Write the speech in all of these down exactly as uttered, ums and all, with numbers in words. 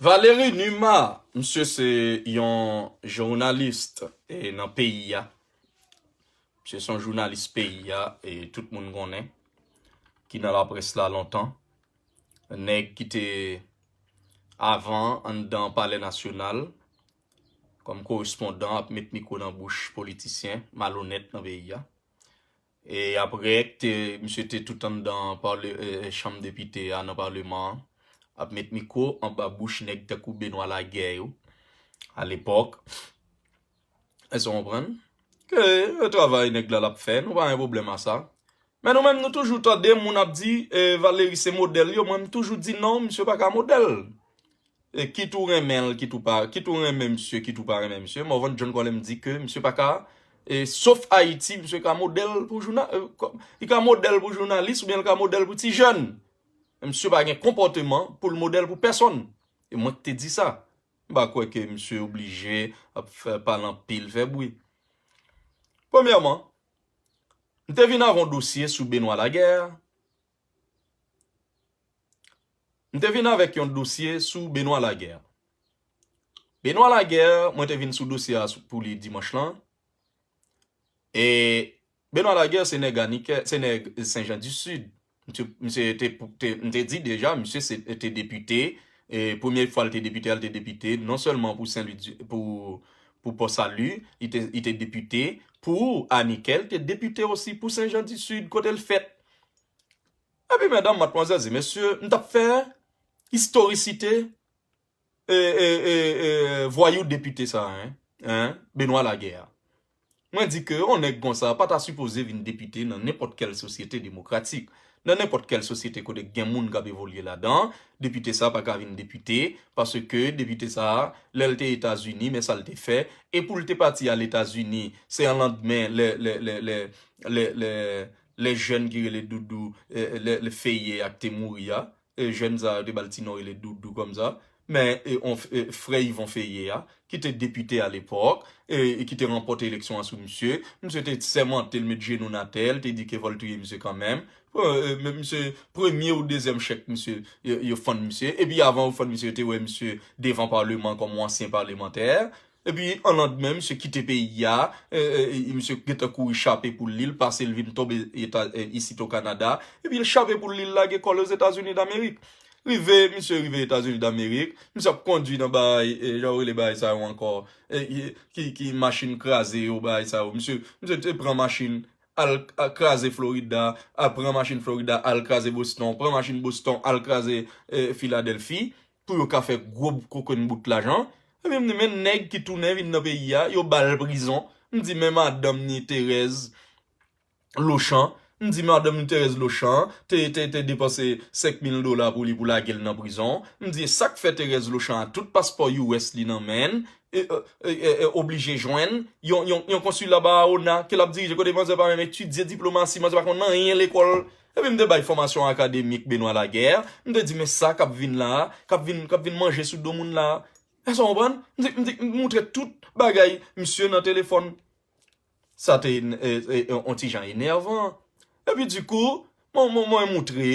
Valéry Numa, misye se yon jounalis e nan peyi a. Misye se yon jounalis peyi a e tout moun konnen ki nan laprès la lontan. Nèg ki te avan anndan Palè Nasyonal kòm korespondan ap met mikwo nan bouch politisyen malonèt nan peyi a. E apre, te, misye te tout anndan pale, e, chanm depite a nan paleman an, ap met mikwo anba bouch nèg tankou Benoît Laguerre yo, alepòk. Èske w konprann? Ke e travay nèg la l ap fè, nou pa gen pwoblèm a sa. Men nou menm, nou toujou tande moun ap di e, Valéry se modèl yo. Mwen, m toujou di non, misye pa ka modèl. E kit ou renmen l, kit ou pa, kit ou renmen misye, kit ou pa renmen misye, Morvan John Colem di ke misye pa ka, e, sof Ayiti, misye ka modèl pou jouna, e, kò- li ka modèl pou jounalis oubyen li ka modèl pou ti jèn. Men misye pa gen konpòteman pou l modèl pou pèsonn. E mwen ki te di sa. M pa kwè ke misye oblije ap fè pale anpil, fè bri. Premyèman, m te vin avè yon dosye sou Benoît Laguerre. M te vin avèk yon dosye sou Benoît Laguerre. Benoît Laguerre, mwen te vin sou dosye a sou- pou li dimanch lan. E Benoît Laguerre se nèg Anikè, se nèg Sen Jan di Sid. Misye, misye te, pou- te, m te di deja, misye se, te depite. E premye fwa l te depite, l te depite non sèlman pou Sen Lwi di- pou, pou Pò Sali, li te, li te depite pou Anikè, li te depite osi pou Sen Jan di Sid, kote l fèt. Epi medam, madmwazèl e mesye, m t ap fè istorisite e, e, e, e, vwayou depite sa a, en, en, Benoît Laguerre a. Mwen di ke yon nèg konsa pa ta sipoze vin depite nan nenpòt kèl sosyete demokratik. Nan nenpòt kèl sosyete kote gen moun k ap evolye ladan, depite sa pa ka vin depite, paske depite sa, lè l te Etazini, men sa l te fè, e pou l te pati al Etazini, se an landmen lè, lè, lè, lè, lè, lè, lè jèn ki rele Doudou, e, lè, lè Feye a k te mouri a, e, jèn sa yo te ba l ti non rele Doudou kòmsa, men e, on, e, frè Yvon Feye a, ki te depite alepòk, e, e ki te ranpòte eleksyon an sou misye, misye te sèmante l met jenou n atè, l te di ke fò l touye misye kanmenm. E, e, men misye, premye ou dezyèm chèk misye, yo, yo fann misye, epi avan yo fann misye, yo te wè misye devan paleman kòm yon ansyen palemantè. Epi an landmen, misye kite peyi a, e, e, e, misye gentan kouri chape pou li, l pase l vin tonbe eta, e, isit o Kanada, epi l chape pou li, l lage kò l Ozetazini Damerik. Rive, misye rive Etazini Damerik, misye ap kondui nan bagay, e, jan yo rele bagay sa yo ankò, e, e, ki, ki machin kraze yo, bagay sa yo. Misye, misye te pran machin, al, al kraze Florida, al pran machin Florida, al kraze Boston, pran machin Boston, al kraze, e, Filadèlfi, pou yo ka fè gwo kokenn bout lajan. Epi m di, men nèg ki tounen vin nan peyi a, yo ba l prizon. M di, men madanm ni Thérèse Lochan. M di, madanm ni Thérèse Lochan te, te, te depanse senk mil dola pou li pou lage l nan prizon. M di, e sa k fè Thérèse Lochan a tout paspò U S li nan men l, e, e, e, e, e oblije jwenn yon, yon, yon konsila Barahona ke l ap dirije kote manzè pa menm etidye diplomasi, manzè pa konn anyen lekòl. Epi m te bay fòmasyon akademik Benoît Laguerre. M te di, men sa k ap vin la a, k ap vin, k ap vin manje sou do moun la a. Èske w konprann? M te, m te, m te moutre tout bagay misye nan telefòn. Sa te e, e, e, on ti jan enèvan. Epi dikou, mwen, mwen, mwen moutre,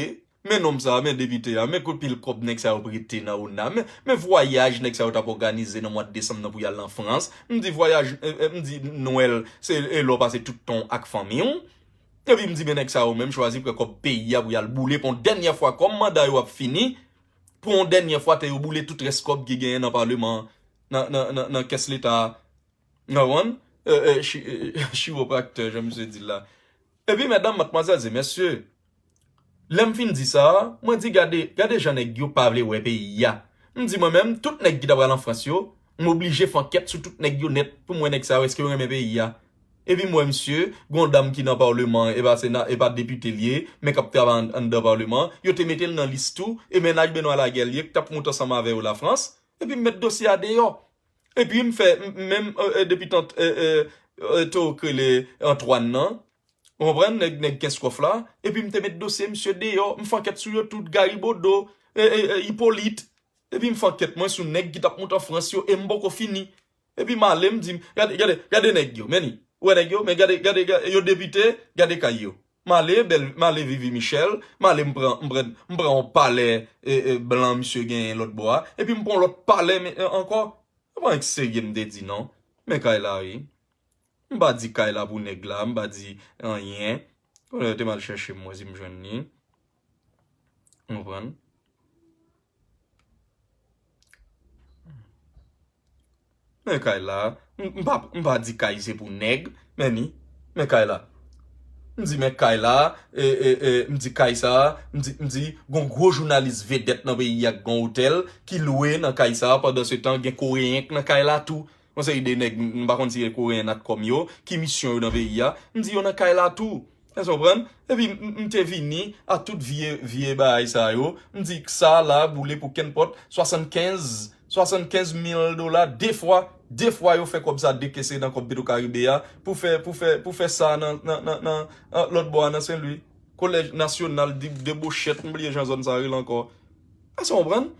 men nonm sa a, men depite a, men kot pil kòb nèg sa yo prete nan ona, men, men vwayaj nèg sa yo t ap òganize nan mwa desanm nan pou y al an Frans. M di vwayaj, e, e, m di Nwèl, se e lè w pase tout tan w ak fanmi w. Epi m di, men nèg sa yo menm chwazi pran kòb peyi a pou y al boule pou yon dènyè fwa, kòm manda yo ap fini, pou yon dènyè fwa, te yo boule tout rès kòb ki genyen nan paleman an, nan, nan, nan, nan kès leta a. Ou konprann? E, e, chi- e, chiwopraktè, jan misye di l la. Epi, medam, madmwazèl e mesye, lè m fin di sa a, mwen di, gade, gade jan nèg yo pa vle wè peyi a. M di, mwen menm, tout nèg ki ta pral an Frans yo, m oblije fè ankèt sou tout nèg yo nèt pou m wè nèg sa yo, èske yo renmen peyi a. Epi m wè misye, gon dam ki nan paleman an, e pa sena, e pa depite l ye, men k ap travay ann- anndan paleman an, yo te mete l nan lis tou, e mennaj Benoît Laguerre l ye, k t ap moute ansanm avè yo Lafrans, epi m met dosye a deyò. Epi m fè, m- menm, e, e, depi tan, e, e, e, to k rele Antoine nan, ou konprann, nèg, nèg Kenskòf la, epi m te met dosye misye deyò, m fè ankèt sou yo tout, Gary Bodeau, e, e, e, Hyppolite, epi m fè ankèt mwen sou nèg ki t ap moute an Frans yo, e m poko fini. Epi m ale, m di, gade, gade, gade nèg yo, men ni, ou wè nèg yo, men gade, gade, gade, yo depite, gade kay yo. M ale, bèl, m ale Vivi Michel, m ale m pran, m pran, m pran yon palè e, e, blan misye genyen lòt bò a, epi m pran yon lòt palè men, e, ankò. Se pa anyen k serye m te di non. Men kay la wi. M pa di kay la pou nèg la, m pa di anyen. Kounye a yo te m al chèche m, mwen si m jwenn li. Ou konprann? Men kay la, m, m pa, m pa di kay se pou nèg, men ni, men kay la. M di men kay la, e, e, e, m di kay sa, m di, m di, gon gwo jounalis vedèt nan peyi a k gon otèl, ki lwe nan kay sa, pandan se tan gen koreyen k nan kay la tou. Yon seri de nèg, m, m pa konn si se koreyen natcom yo, ki misyon yo nan peyi a, m di yo nan kay la tou. Èske w konprann? Epi m, m, m te vini a tout vye, vye bagay sa yo. M di sa la boule pou kenpòt swasannkenz, swasannkenz mil dola de fwa, de fwa yo fè kòb sa dekese nan kòb Petro Caribe a pou fè, pou fè, pou fè sa nan, nan, nan, nan, an, lòt bò a nan Sen Lwi. Kolèj Nasyonal de, de Bochèt, m bliye jan zòn sa rele ankò. Èske w konprann?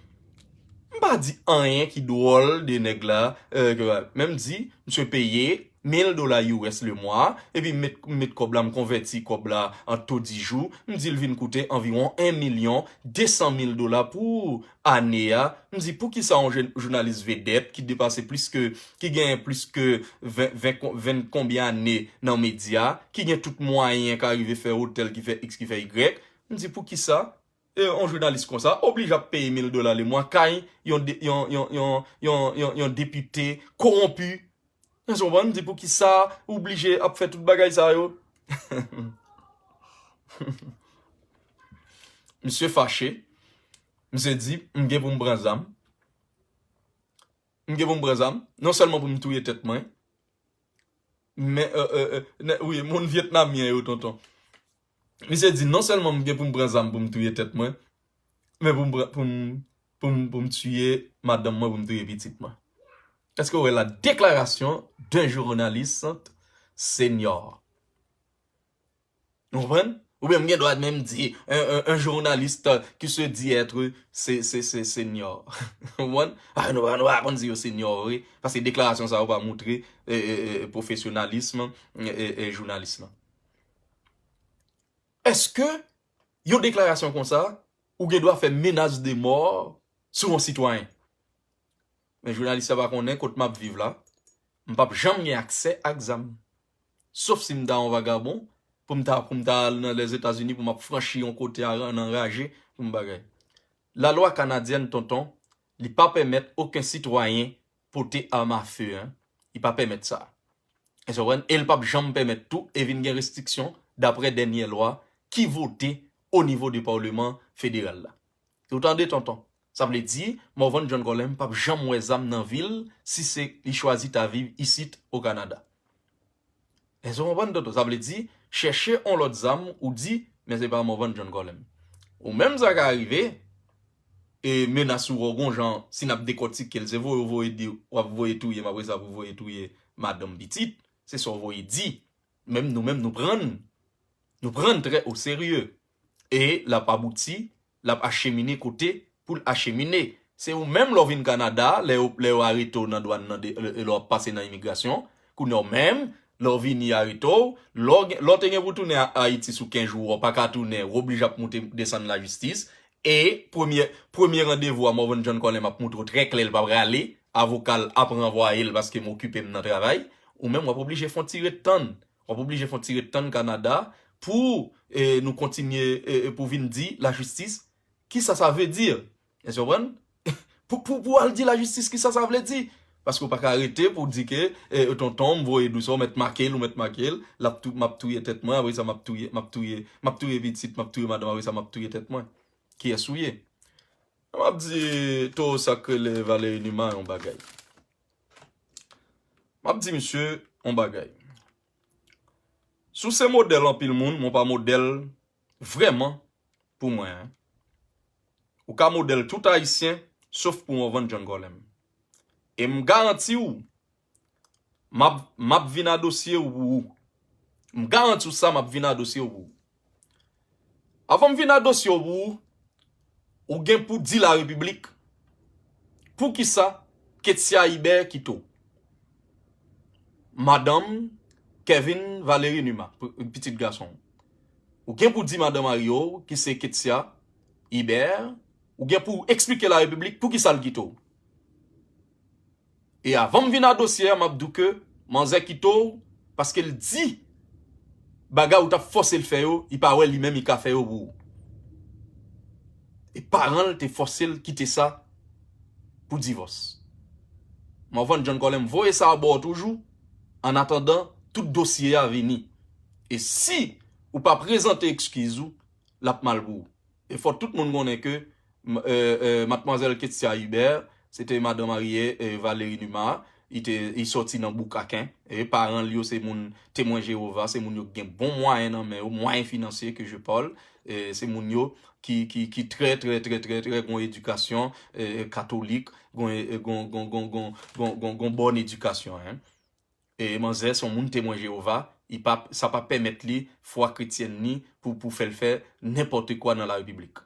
M pa di anyen ki dwòl de nèg la, e, ke, men m di, misye peye mil dola U S le mwa, epi m met, m met kòb la, m konvèti kòb la an to di jou, m di l vin koute anviwon en milyon de san mil dola pou ane a. M di, poukisa yon jè-, jounalis vedèt ki depase plis ke, ki genyen plis ke ven, ven, ven konbyen ane nan medya, ki gen tout mwayen ka rive fè otèl, ki fè X, ki fè Y, m di, poukisa e, yon jounalis konsa oblije ap peye mil dola le mwa kay yon de-, yon, yon, yon, yon, yon, yon depite kowonpi. Èske w konprann? M di poukisa ou oblije ap fè tout bagay sa yo? Misye fache. Misye di, m gen pou m pran zam. M gen pou m pran zam. Non sèlman pou m touye tèt mwen, men, e, e, e, nè, wi, moun Vyetnamyen yo, tonton. Misye di, non sèlman m gen pou m pran zam pou m touye tèt mwen, men pou m pran, pou m, pou m, pou m tiye madanm mwen, pou m touye pitit mwen. Èske w wè la déclaration d'un journaliste senior? Ou konprann? Oubyen m gen dwa menm di, un, un, un journaliste qui se dit être se, se, se, senior. Ou konprann? Ah, nou, nou pa konn di yo senior, wi. Paske deklarasyon sa yo pa moutre, e, e, e, pwofesyonalism, e, e, e, jounalis lan. Èske yon deklarasyon konsa, ou gen dwa fè menas de mò sou yon sitwayen? Men jounalis la pa konnen kot m ap viv la. M p ap janm gen aksè ak zam. Sof si m ta yon vagabon, pou m ta, pou m ta al nan Lèzetazini, pou m ap franchi yon kote a, an anraje, pou m bagay. Lalwa kanadyèn, tonton, li pa pèmèt okenn sitwayen pote arm à feu, en. Li pa pèmèt sa. Èske w konprann? E l p ap janm pèmèt tou, e vin gen restriksyon, daprè dènye lwa ki vote o nivo de paleman federal la. Ou tande, tonton? Sa vle di, Morvan John Colem p ap janm wè zam nan vi l si se li chwazi ta viv isit o Kanada. Èske w konprann, tonton? Sa vle di, chèche on lòt zam, ou di, men se pa Morvan John Colem. Ou menm sa ka rive, e menas ou wè w gon jan, si n ap dekòtike l, se voye w voye di, w ap voye touye m, apre sa pou voye touye madanm pitit, se sa w voye di. Menm nou menm, nou pran l. Nou pran l trè o serye. E l ap abouti, l ap achemine kote pou l achemine. Se ou menm lè w vin Kanada, lè yo, lè yo arete w nan dwàn nan, de, lè, lè w ap pase nan imigrasyon, kounye a w menm, lè w vini arete w, lè w gen, lè w te gen pou tounen a, Ayiti sou kenz jou, w pa ka tounen, w oblije ap moute desann lajistis. E premye, premye randevou a Morvan John Colem ap moutre w trè klè, l pa prale, avoka l ap ranvwaye l paske m okipe m nan travay. Ou menm w ap oblije fè yon ti ret tann. W ap oblije fè yon ti ret tann Kanada pou, e, nou kontinye, e, e, pou vin di lajistis, kisa sa vle di? Èske w konprann? Pou, pou, pou al di lajistis kisa sa vle di. Paske w pa ka rete pou di ke, e, tonton, m voye dous, ou mèt make l, ou mèt make l, l ap tou, m ap touye tèt mwen, apre sa m ap touye, m ap touye, m ap touye pitit, m ap touye madanm, apre sa m ap touye tèt mwen. Kiyès ou ye? M ap di towo sa k rele Valery Numa yon bagay. M ap di misye yon bagay. Si w se modèl anpil moun, men w pa modèl vrèman pou mwen, en. Ou ka modèl tout Ayisyen, sof pou Morvan John Colem. E m garanti w, m ap, m ap vin a dosye w pou ou. M garanti w sa, m ap vin a dosye w pou ou. Avan m vin a dosye w pou ou, ou gen pou di larepiblik poukisa Ketsia Ibè kite w. Madanm Kevin Valery Numa, p-, pitit gason w. Ou gen pou di madan marye w, ki se Ketsia Ibè, ou gen pou eksplike larepiblik poukisa l kite w. E avan m vin a dosye a, m ap di w ke manzè kite w paske l di bagay ou t ap fòse l fè yo, li pa wè li menm li ka fè yo pou ou. E paran l te fòse l kite sa pou divòs. Morvan John Colem voye sa a ba w toujou, annatandan tout dosye a vini. E si ou pa prezante ekskiz ou, l ap mal pou ou. E fò tout moun konnen ke m- e, e, madmwazèl Ketsia Hubert, se te madan marye e, Valéry Numa, li te, li sòti nan Boukaken. E paran l yo se moun Temwen Jewova, se moun yo ki gen bon mwayen nan men yo, mwayen finansye ke je parle. E se moun yo ki, ki, ki trè, trè, trè, trè, trè gon edikasyon e, e, katolik, gon, e, gon, gon, gon, gon, gon, gon, gon bòn edikasyon, en. E manzè se yon moun Temwen Jewova, li pa, sa pa pèmèt li fwa kretyèn li pou, pou fè l fè nenpòt kwa nan larepiblik.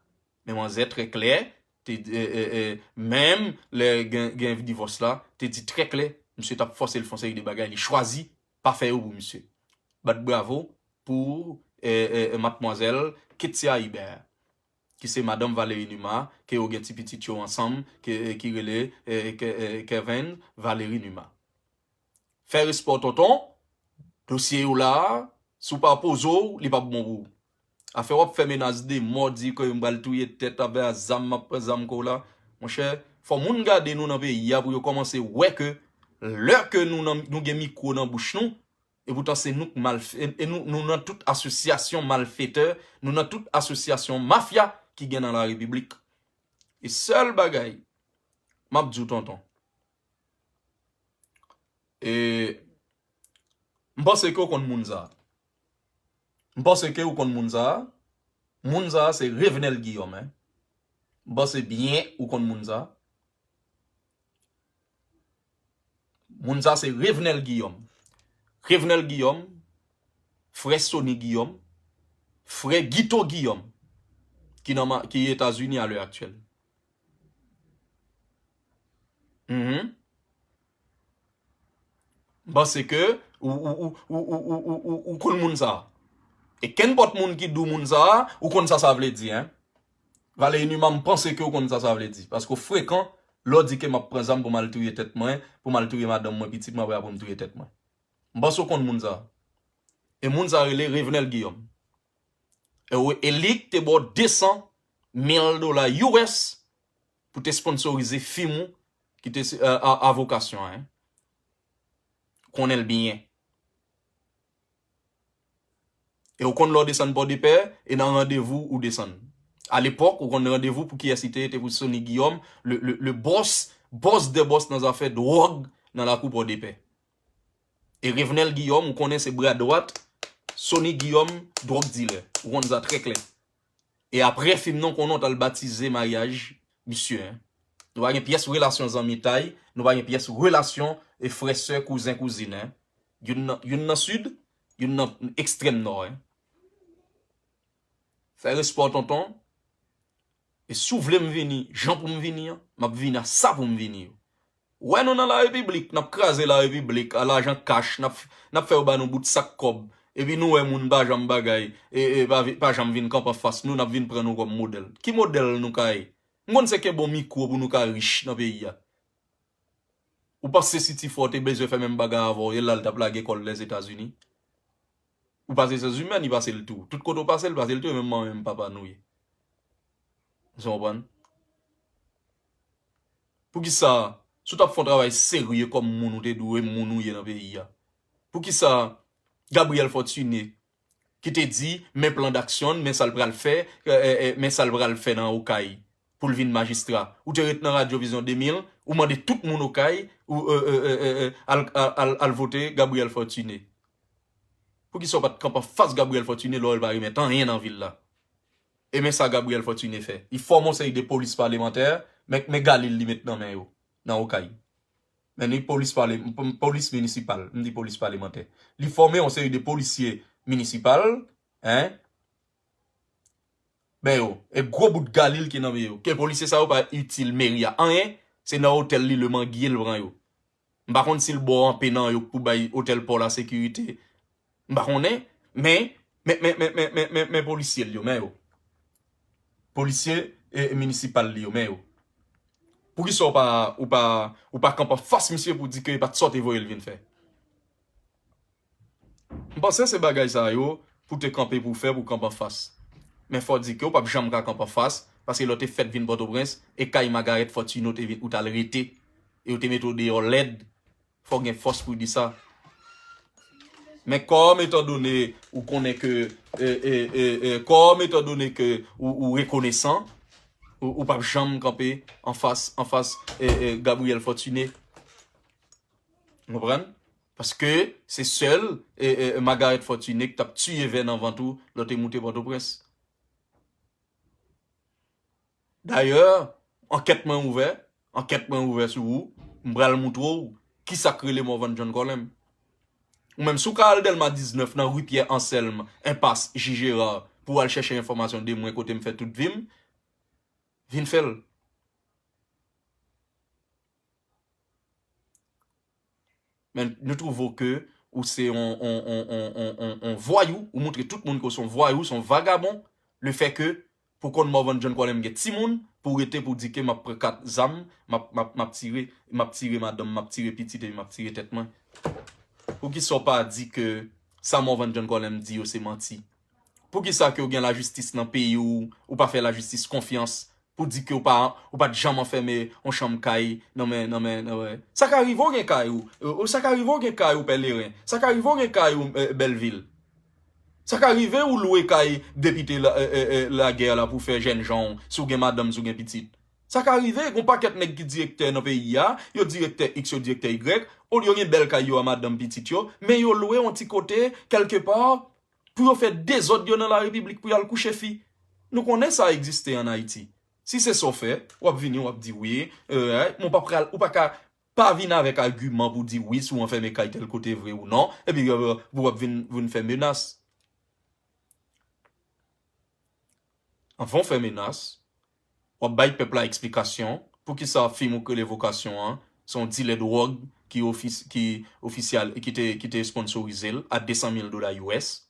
Men manzè trè klè, te, e, e, e, menm lè gen, gen divòs la, te di trè klè, misye t ap fòse l fè yon seri de bagay, li chwazi pa fè yo pou misye. Bat bravo pou e, e, e, madmwazèl Ketsia Hubert, ki se madanm Valéry Numa, ke yo gen ti pitit yo ansanm, ke, e, ki rele e, Ke- e, Kevin Valéry Numa. Fè respè w tonton, dosye yo la a, si w pa poze w, li p ap bon pou ou. Afè w ap fè menas de mò, di ke m pral touye tèt avè a zam, m ap pran zam kò w la. Monchè, fò moun gade nou nan peyi a pou yo kòmanse wè ke lè ke nou, nan, nou gen mikwo nan bouch nou, e poutan se nou k mal, e, e nou, nou nan tout asosyasyon malfetè, nou nan tout asosyasyon mafya ki gen nan larepiblik. E sèl bagay, m ap di w tonton. E m panse ke w konn moun sa a. M panse ke w konn moun sa a. Moun sa a se Revenel Guillaume, en. M panse byen ou konn moun sa a. Moun sa a se Revenel Guillaume. Revenel Guillaume, frè Sony Guillaume, frè Guito Guillaume, ki nan ma- ki Etazini a lè aktyèl. Mhm. M panse ke ou, ou, ou, ou, ou, ou, ou, ou, ou konn moun sa a. E kenpòt moun ki di w moun sa a, ou konn sa sa vle di, en. Valéry Numa, m panse ke w konn sa sa vle di. Paske w frekan, lè w di ke m ap pran zam pou m al touye tèt mwen, pou m al touye madanm mwen, pitit mwen, apre, apre m touye tèt mwen. M panse w konn moun sa a. E moun sa a rele Revenel Guillaume. E w- e li k te ba w de san mil dola U S pou te sponsorize fim ou ki te se- a- a- avokasyon an, en. Konnen l byen. E w konn lè w desann Pòdepè, e nan randevou ou desann. Alepòk, ou konn randevou pou kiyès li te ye, te pou Sony Guillaume, le, le, le boss, boss des boss nan zafè dwòg nan lakou Pòdepè. E Revenel Guillaume, ou konnen se bra dwat Sony Guillaume, dwòg dilè. Ou konn sa trè klè. E apre fim nan, konnen w t al batize maryaj misye, en. Nou pa gen pyès relasyon zanmitay, nou pa gen pyès relasyon e frè, sè, kouzen, kouzin, en. Youn nan, youn nan sid, youn nan ekstrèm nò, en. Fè respè w, tonton. E si w vle m vini, jan pou m vini an, m ap vini a sa pou m vini yo. Ou wè nou nan larepiblik, n ap kraze larepiblik, a lajan kach, n ap, n ap fè yo ba nou bout sak kòb. Epi nou wè moun pa janm bagay, e, e pa, vi- pa janm vin kanpe anfas nou, n ap vin pran nou kòm modèl. Ki modèl nou ka ye? M konn se kenbe yon mikwo pou nou ka rich nan peyi a. Ou panse si Tifò te bezwen fè menm bagay avè w, e la l t ap lage kò l Lèzetazini? Ou pase Sezimèn, li pase l tou. Tout kote w pase, l pase l tou, e menm manman, menm papa nou ye. Ou konprann? Poukisa, si w t ap fè yon travay serye kòm moun ou te dwe, moun ou ye nan peyi a, poukisa Gabriel Fortuné, ki te di, men plan d'aksyon, men sa l pral fè, e, e, e, men sa l pral fè nan Okay, pou l vin majistra. Ou te ret nan Radyo Vizyon de mil, ou mande tout moun Okay, ou, e, e, e, e, e, al, al, al, al vote Gabriel Fortuné. Poukisa w pa t kanpe anfas Gabriel Fortuné lè w wè l pa remèt anyen nan vil la? E men sa Gabriel Fortuné fè. Li fòme yon seri de polis palemantè, men, men galil li met nan men yo, nan Okay. Men ni polis pale, m- polis minisipal, m di polis palemantè. Li fòme yon seri de polisye minisipal, en, men yo, e gwo bout galil ki nan men yo. Ke polisye sa yo pa itil meri a anyen, se nan otèl li Lemangi l pran yo. M pa konn si l ba w anpe nan yo pou bay otèl pa w la sekirite. M pa konnen, men Men, men, men, men, men, men, men polisye l yo, men yo. Polisye e, e minisipal li yo, men yo. Poukisa w pa, ou pa, ou pa kanpe anfas misye pou di ke e pa t sa w te voye l vin fè? M panse se bagay sa yo pou te kanpe pou fè, pou kanpe anfas. Men fò di ke w p ap janm ka kanpe anfas, paske lè w te fèt vin Pòtoprens, e kay Magarèt Fòtine w te vin, ou t al rete, e yo te mete w deyò lèd, fò w gen fòs pou w di sa. Men kòm etandone ou konnen ke, e, e, e, e, kòm etandone ke ou, ou rekonesan, ou, ou p ap janm kanpe anfas, anfas, e, e, Gabriel Fortuné. Ou konprann? Paske se sèl, e, e, Magarèt Fortuné ki t ap tiye vè nan vant ou lè w te moute Pòtoprens. Dayè, ankèt mwen ouvè, ankèt mwen ouvè sou ou, m pral moutre w kisa k rele Morvan John Colem. Ou menm, si w ka al Dèlma diznèf nan ri Pyè Anselm, enpas Ji Jera, pou w al chèche enfòmasyon de mwen kote m fè tout vi m, vin fè l. Men nou twouve w ke ou se yon, yon, yon, yon, yon, yon, yon vwayou, ou moutre tout moun ke w se yon vwayou, se yon vagabon, lefètke pou konn Morvan John Colem gen timoun, pou w rete pou w di ke m ap pran kat zam, m ap, m ap, m ap tire, m ap tire madanm, m ap tire pitit epi m ap tire tèt mwen. Poukisa w pa di ke sa Morvan John Colem di yo se manti? Poukisa ke w gen lajistis nan peyi w, ou pa fè lajistis konfyans, pou di ke w pa, ou pa t janm anfème yon chanm kay nan men, nan men, nan men. Sa ka rive w gen kay ou, e, sa ka rive w gen kay ou Pèleren, sa ka rive w gen kay ou, e, Bèlvil. Sa ka rive ou lwe kay depite la, e, e, e, Lagè la pou fè jènjan w, si w gen madanm, si w gen pitit. Sa ka rive, gon pakèt nèg ki direktè nan peyi a, yo direktè X, yo direktè Y, olye yo gen bèl kay yo a madanm, pitit yo, men yo lwe yon ti kote, kèlkepa, pou yo fè dezòd yo nan larepiblik pou y al kouche fi. Nou konnen sa egziste ann Ayiti. Si se sa w fè, w ap vini, w ap di wi, e, men w pa pral, ou pa ka pa vin avèk agiman pou di wi si w anfème kay tèl kote vre ou non, epi, e, pou w ap vin, vin fè menas. Anvan w fè menas, w ap bay pèp la eksplikasyon poukisa fim ou k rele Vokasyon an se yon dilè dwòg ki ofis-, ki ofisyal, ki te, ki te esponsorize l a de san mil dola U S.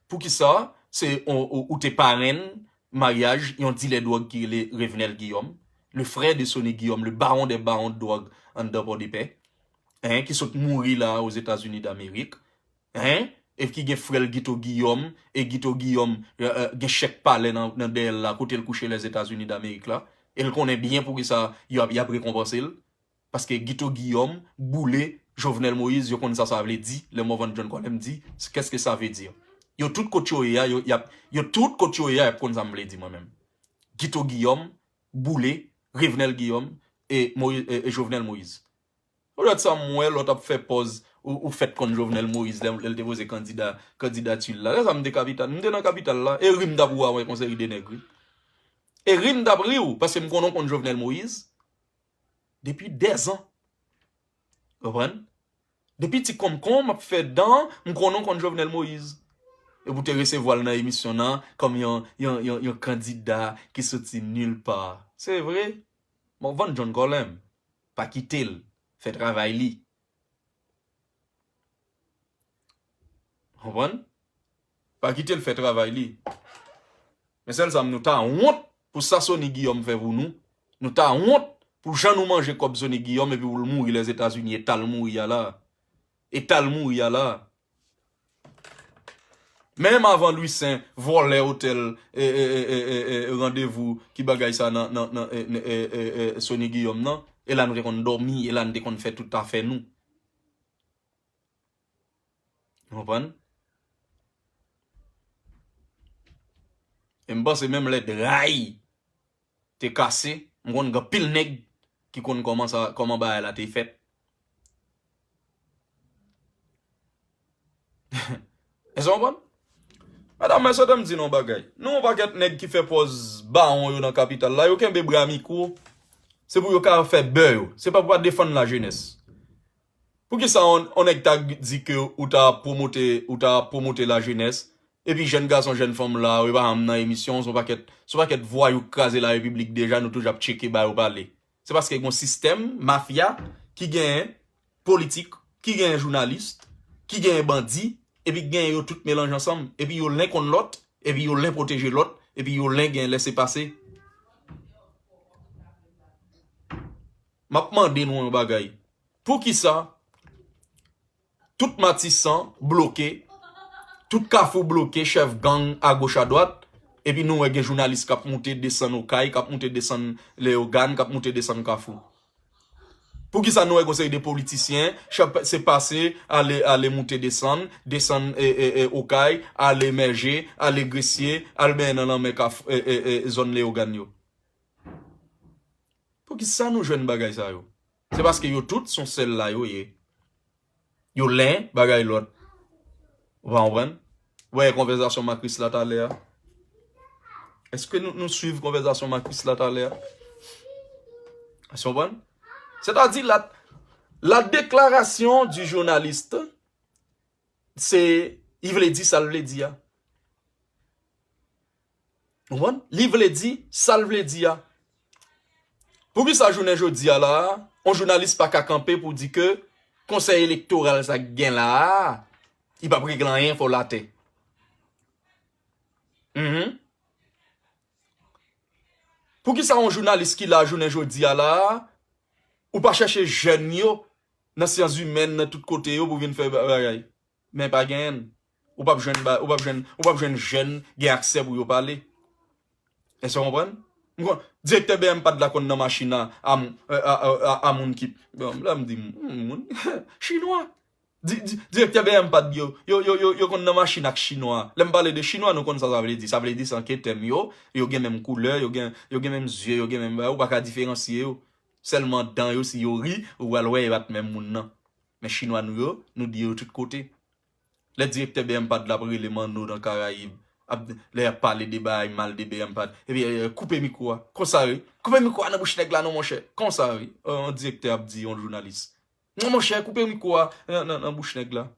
Poukisa se, ou, ou, ou te parenn maryaj yon dilè dwòg ki rele Revenel Guillaume, le frère de Sony Guillaume, le baron des barons de drogue anndan Pòdepè, en, ki sot mouri la Ozetazini Damerik, en, e ki gen frè l Guito Guillaume, e Guito Guillaume, e, e, gen chèk palè nan, nan dèyè l la, kote l kouche Lèzetazini Damerik la, e l konnen byen poukisa y ap, y ap rekonpanse l, paske Guito Guillaume boule Jovenel Moïse, yo konn sa sa vle di, lè Morvan John Colem di, qu'est-ce que ça veut dire? Yo tout kot yo ye a, yo, y ap, yo tout kot yo ye a, y ap konn sa m vle di mwen menm. Guito Guillaume boule Revenel Guillaume e Moïse, e, e Jovenel Moïse. Ou lòt sa m wè, lòt ap fè pòz, ou, ou fèt konn Jovenel Moïse, lè, lè l te poze kandida, kandidati l la. Lè sa m te kapital, m te nan kapital la, e ri m t ap ou a wè konsa ri de nèg, wi. E ri m t ap ri w, paske m konnen w konn Jovenel Moïse depi dèzan. Konprann? Depi ti konmkonm m ap fè dan, m konnen w konn Jovenel Moïse. E pou te resevwa l nan emisyon nan kòm yon, yon, yon, yon kandida ki soti nil pa. Se vre? Morvan John Colem, pa kite l fè travay li. Konprann? Pa kite l fè travay li. Men sèl sa m, nou ta wont pou sa Sony Guillaume fè pou nou. Nou ta wont pou jan nou manje kòb Sony Guillaume epi pou l mouri Lèzetazini, eta l mouri a la. Eta l mouri a la. Menm avan Louis Saint vòlè otèl, e, e, randevou, ki bagay sa nan, nan, nan, e, e, e, e, Sony Guillaume nan, e la nou te konn dòmi, e la nou te konn fè tout afè nou. Ou konprann? E m panse menm lè dra te kase, m konn gen anpil nèg ki konn kòman sa, kòman bagay la te fèt. Èske w konprann? Medam, mesye, tann m di nou yon bagay. Nou yon pakèt nèg ki fè pòz bawon yo nan kapital la, yo kenbe bra mikwo. Se pou yo ka fè bè yo. Se pa pou pa defann lajenès. Poukisa on, on nèg ta di ke ou ta pwomote, ou ta pwomote lajenès, epi jèn gason, jèn fanm la, yo pa janm nan emisyon, se yon pakèt, se yon pakèt vwayou k kraze larepiblik deja, nou toujou ap tcheke ba yo pale. Se paske gen yon sistèm mafya ki genyen politik, ki genyen jounalis, ki genyen bandi, epi gen yo tout melanje ansanm, epi yo len konn lòt, epi yo len pwoteje lòt, epi yo len gen lèse pase. M ap mande nou yon bagay. Poukisa tout Matisan bloke, tout Kafou bloke, chèf gang agoch adwat, epi nou wè gen jounalis k ap moute desann Okay, k ap moute desann Leyogàn, k ap moute desann Kafou? Poukisa nou wè gen yon seri de politisyen, chèf se pase, ale, ale moute desann, desann e, e, e, Okay, ale Mèje, ale Gresye, al benyen nan lanmè Kafou, e, e, e, zòn Leyogàn yo? Poukisa nou jwenn bagay sa yo? Se paske yo tout se yon sèl la yo ye. Yo len bagay lòt. Ou pa konprann? Ou wè konvèsasyon Makris la talè a? Èske nou, nou swiv konvèsasyon Makris la talè a? Èske w konprann? Sètadi la, la déclaration du journaliste, se, li vle di sa l vle di a. Ou konprann? Li vle di sa l vle di a. Poukisa jounen jodi a la, yon jounalis pa ka kanpe pou di ke konsèy elektoral sa k gen la a, li p ap regle anyen, fò l atè? Mhm. Poukisa yon jounalis ki la jounen jodi a la, ou pa chèche jèn yo nan syans imèn, nan tout kote yo pou vin fè ba-, bagay? Men pa genyen. Ou p ap jwenn ba-, ou p ap jwenn, ou p ap jwenn jèn gen aksè pou yo pale. Èske w konprann? M konn, direktè B M pad la konn nan machin a, a, a, a, a, a moun ki, bon, la m di, hmm, moun, chinwa. Di, di, direktè B M pad yo, yo, yo, yo, yo konn nan machin ak chinwa. Lè m pale de chinwa, nou konn sa sa vle di. Sa vle di se anketè m yo, yo gen menm koulè, yo gen, yo gen menm zye, yo gen menm bagay, ou pa ka diferansye yo. Sèlman dan yo, si yo ri, ou pral wè e pa t menm moun nan. Men chinwa nou yo, nou di yo tout kote. Lè direktè B M pad la ap rele Manno nan Karayib, ap, lè y ap pale de bagay mal de B M pad, epi, eh, koupe mikwo a. Konsa wi. Koupe mikwo a nan bouch nèg la non, monchè. Konsa wi. Yon direktè ap di yon jounalis, non, monchè, koupe mikwo a nan, nan, nan bouch nèg la.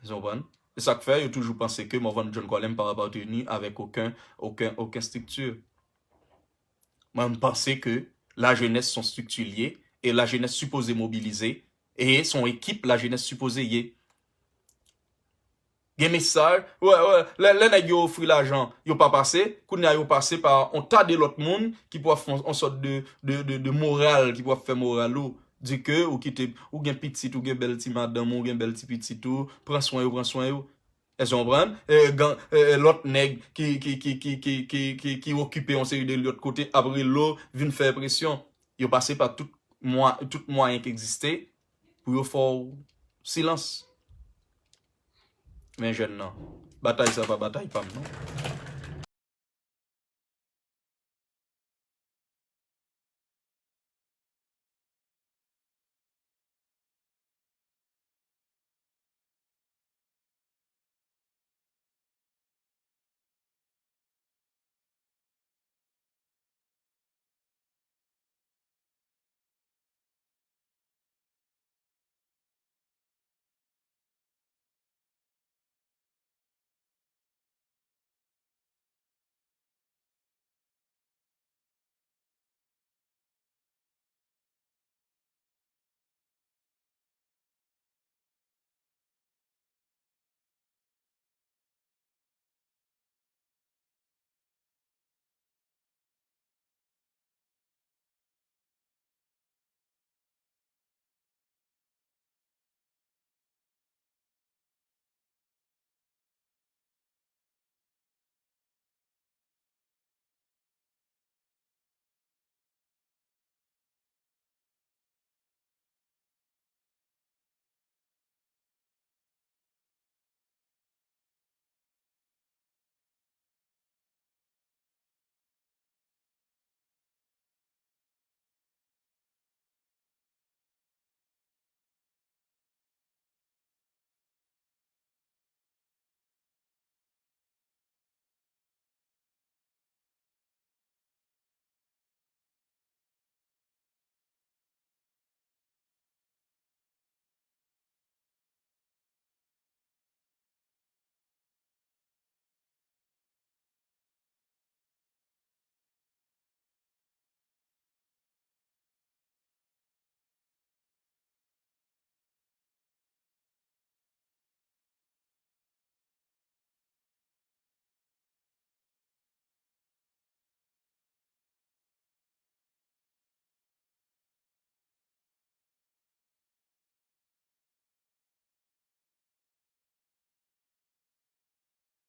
Ou konprann? E sa k fè yo toujou panse ke Morvan John Colem pa apateni avèk okenn, okenn, okenn estrikti. Mwen, m panse ke lajenès se yon estrikti l ye, e lajenès sipoze mobilize, e se yon ekip lajenès sipoze ye. Gen mesaj, wè, wè, lè, lè nèg yo ofri lajan, yo pa pase, kounye a yo pase pa yon ta de lòt moun ki pou ap fè yon, yon sòt de, de, de, de moral, ki pou ap fè moral ou, di ke ou kite, ou gen pitit, ou gen bèl ti madanm, ou gen bèl ti pitit ou, pran swen yo, pran swen yo. Èske w konprann? E, gan-, e, e, lòt nèg ki, ki, ki okipe yon seri de lòt kote ap rele w vin fè presyon. Yo pase pa tout mwa-, tout mwayen ki egziste pou yo fè w silans. Men jèn nan, batay sa pa batay pa m non.